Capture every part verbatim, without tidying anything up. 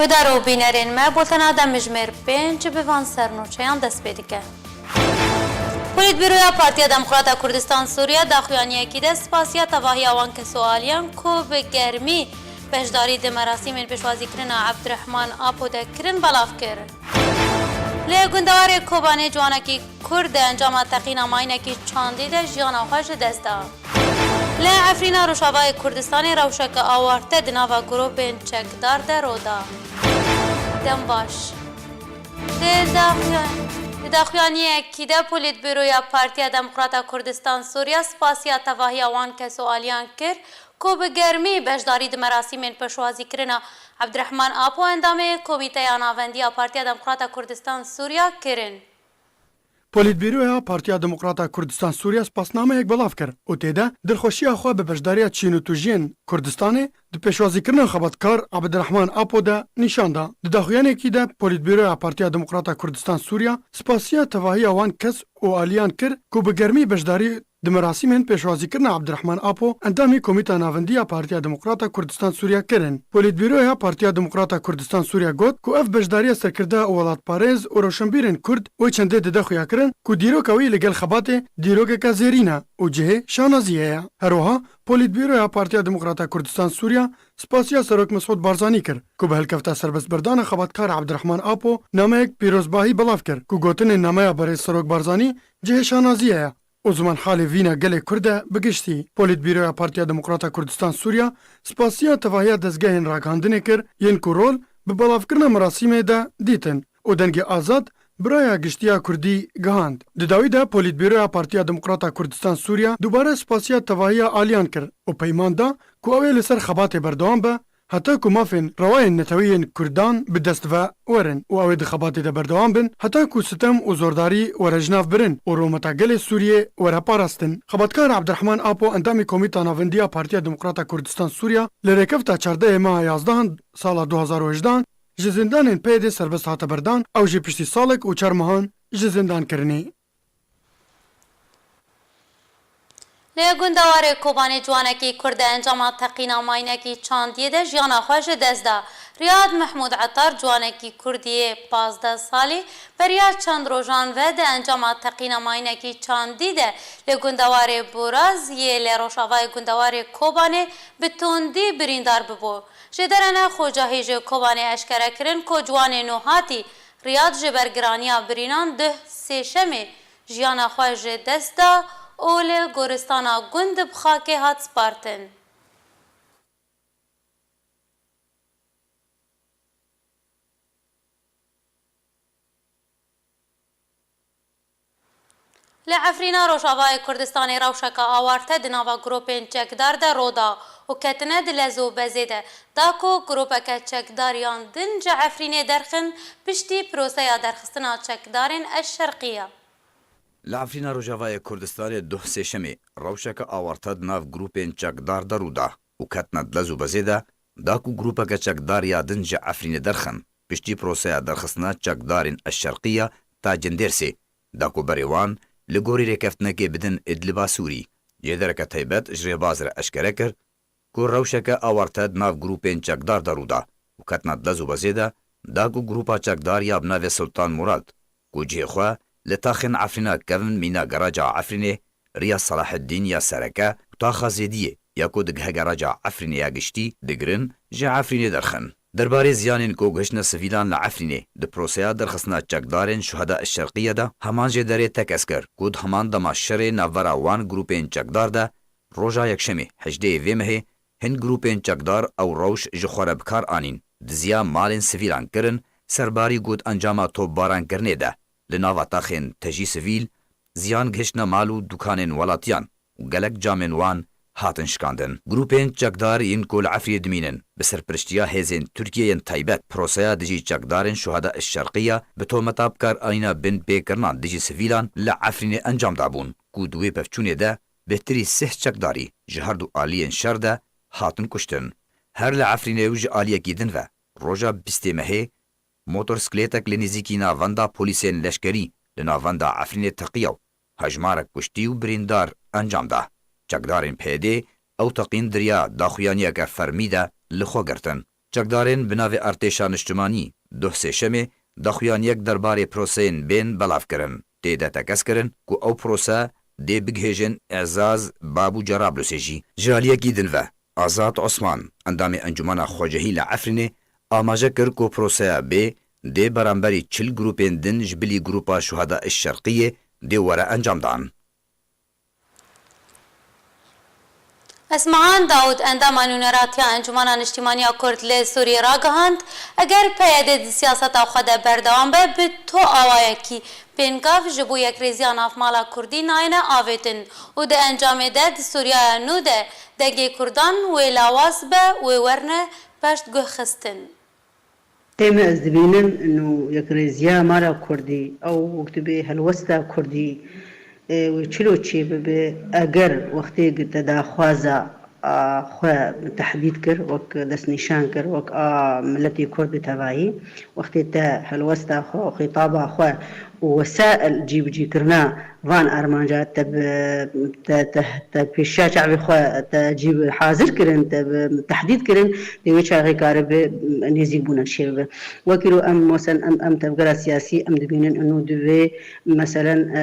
Guhdar û bînerên me, bultena dem mijmêr pênc bi van sernûçeyan dest pê dike. Polîtbîroya Partiya Demokrata Kurdistan Sûriye daxuyaniyekî de spasiya tevahiya wan kes û aliyan ku bi germî beşdarî di merasîmên pêşwazîkirina Ebdirehman Apo de kirin, belav kir. Li gundewarê Kobanê ciwanekî Kurd di encama teqîna mayînekî çandî de jiyana xwe ji dest da. Li Efrîna Rojavayê Kurdistanê rewşeke awarte di nava grûpên çekdar de rû da. Dem baş. Di daxuyan-, di daxuyaniyekî de Polîtbîroya Partiya Demokrata Kurdistan Sûriya spasiya tevahiya wan kes û aliyan kir ku bi germî beşdarî di merasîmên pêşwazîkirina Ebdirehman Apo, endamê Komîteya Navendî ya Partiya Demokrata Kurdistan Sûriya, kirin. Polîtbîroya Partiya Demokrata Kurdistan Sûriye spasnameyek belav kir û tê de dilxweşiya xwe bi beşdariya çîn û tûjiyên Kurdistanê di pêşwazîkirina xebatkar Abdirehman Apo de nîşan da. Di daxuyanekî de Polîtbîroya Partiya Demokrata Kurdistan Sûriye spasiya tevahiya wan kes û aliyan kir ku bi germî beşdarî di merasîmên pêşwazîkirina Abdirehman Apo, endamî Komîta Navendî ya Partiya Demokrata Kurdistan Sûriye, kirin. Polîtbîroya Partiya Demokrata Kurdistan Sûriye got ku ev beşdariya serkirde û welatparêz û rewşenbîrên Kurd wê çendê dide xuyakirin ku dîroka wî li gel xebatê dîrokeke zêrîn e û cihê şanaziyê ye. Her wiha Polîtbîroya Partiya Demokrata Kurdistan Sûriye spasiya Serok Mesûd Barzanî kir ku bi hilkefta serbestberdana xebatkar Abdirehman Apo nameyek pîrozbahî belav kir ku gotinên nameya berêz Serok Barzanî cihê şanaziyê ye û zimanhalê vîna gelê Kurd e bi giştî. Polîtbîroya Partiya Demokrata Kurdistan Sûriya spasiya tevahiya dezgehên ragihandinê kir, yên ku rol bi belavkirina merasîmê de dîtin û dengê azad bi raya giştî ya Kurdî gihand. Di dawî de Polîtbîroya Partiya Demokrata Kurdistan Sûriya dubare spasiya tevahiya aliyan kir û peyman da ku ew ê li ser xebatê berdewam be, heta ku mafên rewayên netewî yên Kurdan bi dest ve werin û ew ê di xebatê de berdewam bin, heta ku sitem û zordarî were ji nav birin û rûmeta gelê Sûriyê were parastin. Xebatkar Abdirehman Apo, endamê Komîta Navendî ya Partiya Demokrata Kurdistan Sûriya, li rêkefta çardehê meha yazdehan sala du hazar û hejdehan ji zindanên P Y D'ê serbest hate berdan, ew jî piştî salek û çar mehan ji zindan kirinê. Li gundewarê Kobanê ciwanekî Kurd di encama teqîna mayînekî çandiyê de jiyana xwe ji dest da. Riyad Mehmûd Etar, ciwanekî Kurdî yê pazdeh salî, beriya çend rojan ve di encama teqîna mayînekî çandî de li gundewarê Boraz yê li rojavayê gundewarê Kobanê bi tundî birîndar bibû. Jêderene Xocahî ji Kobanê eşkere kirin ku ciwanê nûhatî Riyad ji ber giraniya birînan duh Sêşemê jiyana xwe ji dest da û li goristana gund bi xakê hat spartin. Li Efrîna Rojavayê Kurdistanê rewşeke awarte di nava grûpên çekdar de rû da û ketine di lez û bezê de, da ku grûpeke çekdar yan din ji Efrînê derxin, piştî proseya derxistina çekdarên Eşşerqiye. Li Efrîna Rojavayê Kurdistanê duh Sêşemê rewşeke awarte di nav grûpên çekdar de rû da û ketine di lez û bezê de, da ku grûpeke çekdar ya din ji Efrînê derxin, piştî proseya derxistina çekdarên Eşşerqiye ta Cindêrsê, da ku berê wan li gorî rêkeftinekê bidin Idliba Sûrî. Jêdereke taybet ji rêbaz re eşkere kir ku rewşeke awarte di nav grûpên çekdar de rû da û ketine di lez û bezê de, da ku grûpa çekdar ya bi navê Sultan Murad, ku cihê xwe li taxên Efrîna kevin mîna geraca Efrînê, riya Selaheddîn ya Sereke û taxa Zêdiyê ya ku digihe geraca Efrînê ya giştî digirin, ji Efrînê derxin. Derbarê ziyanên ku gihiştine sivîlan li Efrînê di proseya derxistina çekdarên Şuheda Eşşerqiye de, heman jêderê tekez kir ku di heman dema şerê navbera wan grûpên çekdar de, roja Yekşemê hejdehê vê mehê, hin grûpên çekdar ew rewş ji xwe re bi kar anîn, diziya malên sivîlan kirin, serbarî got encama topbarankirinê de li nava taxên tejî sivîl, ziyan gihiştine mal û dukanên welatiyan û gelek camên wan hatin şikandin. Grûpên çekdar yên ku li Efrînê dimînin, bi serpiriştiya hêzên Tirkiyê yên taybet, proseya dijî çekdarên Şuheda Eşşerqiya bi tometa bikaranîna binpêkirinan dijî sivîlan li Efrînê encam dabûn, ku di wê pevçûnê de bêhtirî sih çekdarî ji her du aliyên şer de hatin kuştin. Her li Efrînê û ji aliyekî din ve, roja bîstê mehê, motorsklêtek li nêzîkî navenda polîsên leşkerî li navenda Efrînê teqiya û hejmarek kuştî û birîndar encam da. Çekdarên P Y D'ê ew teqîn di riya daxuyaniyeke fermî de li xwe girtin. Çekdarên bi navê Artêşa Niştimanî duh sêşemê daxuyaniyek derbarê proseyên bên belav kirin. Tê de tekez kirin ku ew prose dê bigihêjin Ezaz Bab û Cerablusê jî. Ji aliyekî din ve, Azad Osman, endamê Encûmena Xwecehî li Efrînê, amaje kir ku proseya bê dê beramberî çil grûpên din ji bilî Grûpa Şuhedayê Şerqiyê dê were encamdan. Esmehan Daud, endama Nûneratiya Encûmena Niştîmaniya Kurd li Sûriyê ragihand, eger P Y D di siyaseta xwe de berdewam be, bi tu awayekî pêngav ji bo yekrêziya navmala Kurdî nayêne avêtin û di encamê de di Sûriyaya nû de dengê Kurdan wê lawaz be, wê werne piştguhxistin. Tê me ez dibînim ino yekrêziya mala Kurdî, ew wek dibê helwesta Kurdî, e, wê çilo çê bibe, eger wextê te daxwaza, a, xwe tehdîd kir, wek destnîşan kir, wek a miletê Kurd bi tevayî, wextê te helwesta xwe û xîtaba xwe û wesail cîbicîkirina van armanca te bi, te, te, te pêşiya çavê xwe te cî bi hazir kirin, te bi tehdîd kirin, dê wê çaxê karibe nêzîkbûna çêbibe. Wekî ro em, mesen em, em tevgera siyasî em dibînin ino divê, meselen, e,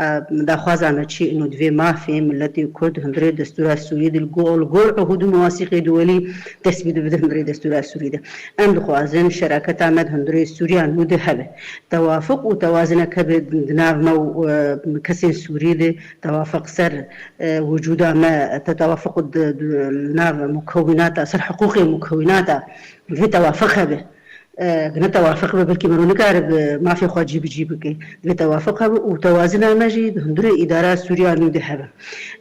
e, daxwaza me çi ino divê mafê miletê Kurd hundirê destûra Sûriyê de li gor, li gor uhûd û mewasîqê duwelî tespît bibe hundirê destûra Sûriyê de. Em dixwazin şeraketa me di hundirê Sûriya nû de hebe. Tewafuq û tewazinek hebe di nav me û, e, kesên Sûrî de, tewafuq ser, e, wicûda me, te tewafuq di, di, li nav mukewînata, ser hiqûqê mukewînata vê tewafuq hebe. E, ne tewafuq be, belkî mero nikaribe mafê xwe cîbicî bike. Divê tewafuq hebe û tewazina me jî di hundirê îdara Sûriya nû de hebe.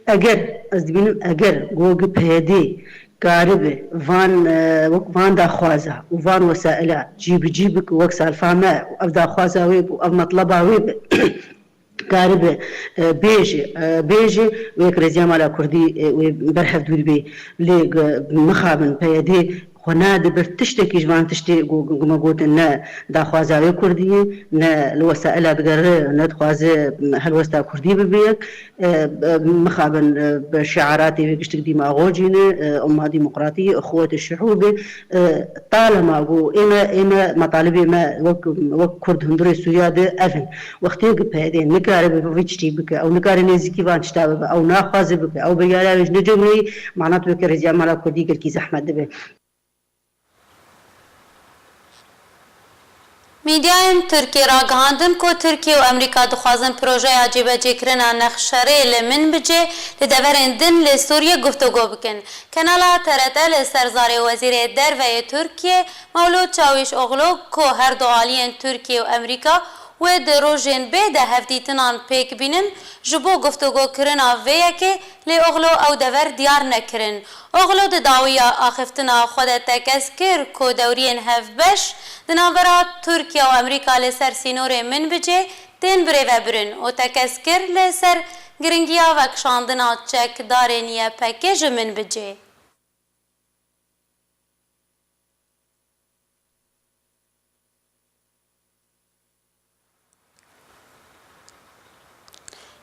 Eger, ez dibînim, eger go gi P Y D karibe van, e, wek van daxwaza û van wesaila cîbicî bike, wek salfa me û ev daxwaza wê bû, ev metleba wê be, karibe, e, bêje, e, bêje, wê krêziya mala Kurdî, e, wê berhev dûr bê. Lê g-, mixabin P Y D xwe nade ber tiştekî ji van tiştê ku, ku me gotin, ne daxwaza wê Kurdî ye, ne li wesaila digere, ne dixwaze helwesta Kurdî bibe yek. E, e, mixabin, e, bi şiaratê wê giştik dîmagojî ne, e, umma demokratî, ixwetê şiûbê, e, talema ku ê me, ê me, metalibê me wek, wek Kurd hundirê Sûriya de ev in. Wextê ku P Y D nikare bi vî tiştî bike, ew nikare nêzîkî van tişta bibe, ew naxwaze bike, ew biryara wê ji necewirî, mana tu weke rêziya mala Kurdî gelkî zehmet dibe. Mîdyayên Tirkiyê ragihandin ku Tirkiye û Amerîka dixwazin projeya cîbecîkirina nexşerê li Minbicê li deverên din li Sûriyê guftûgo bikin. Kanala T R T li ser zarê Wezîrê Derve yê Tirkiyê Mewlûd Çawîşoglu ku her du aliyên Tirkiye û Amerîka wê di rojên bê de hevdîtinan pêk bînin, ji bo guftûgokirina vê yekê Lê Oglo ew dever diyar nekirin. Oglo di dawiya axiftina xwe de tekez kir ku dewriyên hevbeş di navbera Tirkiye û Amerîka li ser sînorê Minbicê tên birêvebirin û tekez kir li ser giringiya vekişandina çekdarên Y P G ji Minbicê.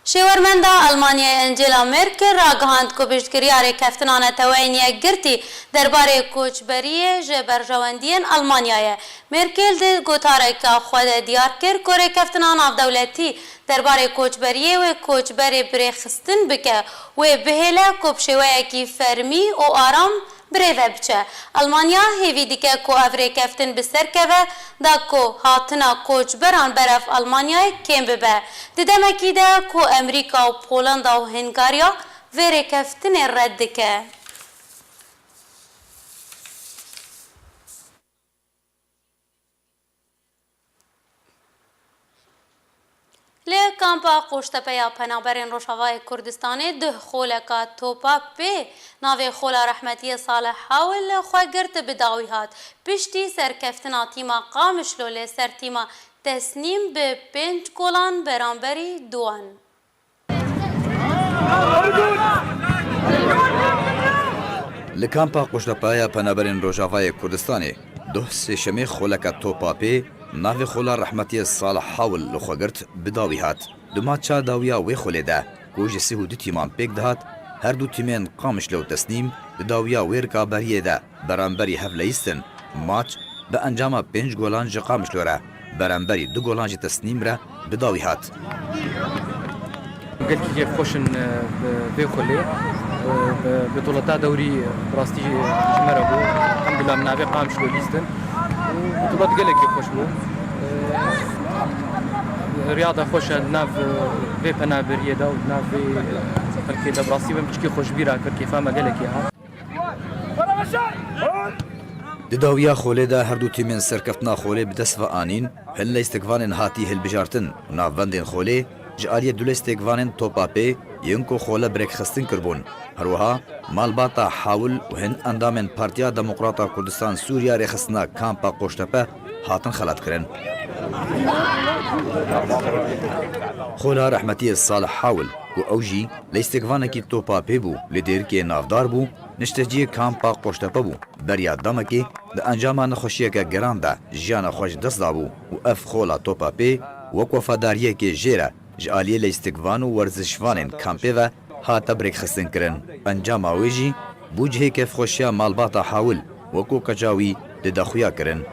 Şêwermenda Almanyayê Angela Merkel ragihand ku piştgiriya rêkeftina Neteweyên Yekgirtî derbarê koçberiyê ji berjewendiyên Almanya ye. Merkel di gotareka xwe de diyar kir ku rêkeftina navdewletî derbarê koçberiyê wê koçberê birêxistin bike, wê bihêle ku bi şêweyekî fermî û aram birêve biçe. Almanya hêvî dike ku ev rêkeftin bi ser keve, da ku hatina koçberan berev Almanyayê kêm bibe. Di demekî de ku Amerîka û Polenda û Hungariya vê rêkeftinê red dike. Li kampa Qoştepe ya Penaberên Rojavayê Kurdistanê duh xoleka topa pê navê Xola Rehmetiyê Salih Hawil xwe girt bi dawî hat. Piştî serkeftina tîma Qamişlo li ser tîma Tesnîm bi pênc golan beramberî duan. Li kampa Qoştepeya Penaberên Rojavayê Kurdistanê duh sêşemê xoleke topa pê navê Xola Rehmetiyê Salih Hawil li xwe girt bi dawî hat. Di maça dawiya wê xolê de ku ji sî û du tîman pêk dihat, her du tîmên Qamişlo û Tesnîm di dawiya wê rikaberiyê de beramberî hev leyistin Maç bi encama pênc golan ji Qamişlo re, beramberî du golan ji Tesnîm re bi dawî hat. Gelkî kêfxweş in, e, bi vê xulê. E, bi, bi dewleta dewrî, e, bi rastî ji me re bû. Elhamdulillah, min navê Qamişlo lîstin. Û bi dewlet gelek kêfxweş bû. E, riyada xweş e, di nav, e, vê penaberiyê de û di nav vê, e, xelkê de bi rastî min piçkî xweş bîra kir, kêfa me gelekî hat. Di dawiya xolê de her du tîmên serkeftina xolê bi dest ve anîn, hin leyîstikvanên hatî hilbijartin û navbendên xolê ji aliyê du leyîstikvanên topa pê yên ku xole bi rêkxistin kiribûn. Her wiha malbata Hawil û hin endamên Partiya Demokrata Kurdistan Sûriya rêxistina kampa Qoştepe hatin xelatkirin. Xola rehmetiyê Salih Hawil ku ew jî leyîstikvanekî topa pê bû, li Dêrikê navdar bû, nişteciyê kampa Qoştepe bû. Beriya demekê di encama nexweşiyeke giran de jiyana xwe ji dest dabû û ev xola topa pê wek wefadariyekê jê re ji aliyê leyîstikvan û werzişvanên kampê ve hate birêkxistin kirin. Encama wê jî bû cihê kêfxweşiya malbata Hawil, wekû keça wî dide xuya kirin.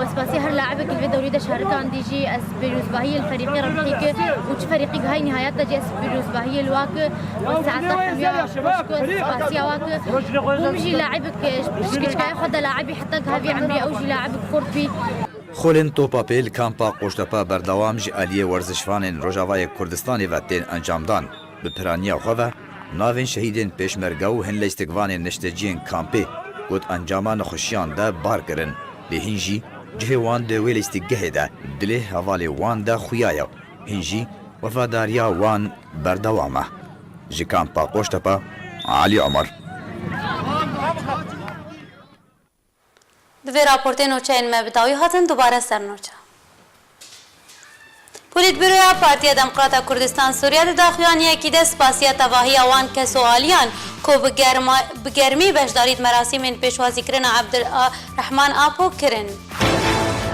Ez spasiya her laibekî li vê dewrî de şarikandî jî ez pîrozbahiyê li ferîqê re bihî ki û çi ferîqî gihayî nîhayet de jî ez pîrozbahiyê li wa ki û saeta hemiya xweş ku ez spasiya wa ki hûn jî laibek ji kiçkaya xwe de laibî heta gihevî emrî ew jî laibek xurt bî. Xolên topa pê li kampa Qoştepe berdewam ji aliyê werzişvanên Rojavayê Kurdistanê ve tên encamdan. Bi piraniya xwe ve navên şehîdên pêşmerge û hin leyîstikvanên nişteciyên kampê ku di encama nexweşiyan de bar kirin. Lê hîn jî cihê wan di wê leyîstikgehê de dilê hevalê wan de xuya ye. Hîn jî wefadariya wan berdewam e. Ji kampa Qoştepe, Alî Omer. Bi vê raportê nûçeyên me bi dawî hatin, dubare ser nûçe. Polîtbîroya Partiya Demokrata Kurdistan Sûriye di daxuyaniyekî de spasiya tevahiya wan kes û aliyan ku bi germa-, bi germî beşdarî di merasîmên pêşwazîkirina Abdul A-, Rehman Apo kirin.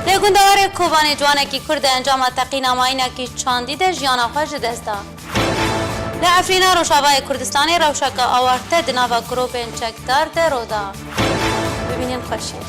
Li gundewarê Kobanê ciwanekî Kurd di encama teqîna mayînekî çandî de jiyana xwe ji dest da. Li Efrîna Rojavayê Kurdistanê rewşeke awarte di nava grûpên çekdar de rû da. Bimînin xweşiyê.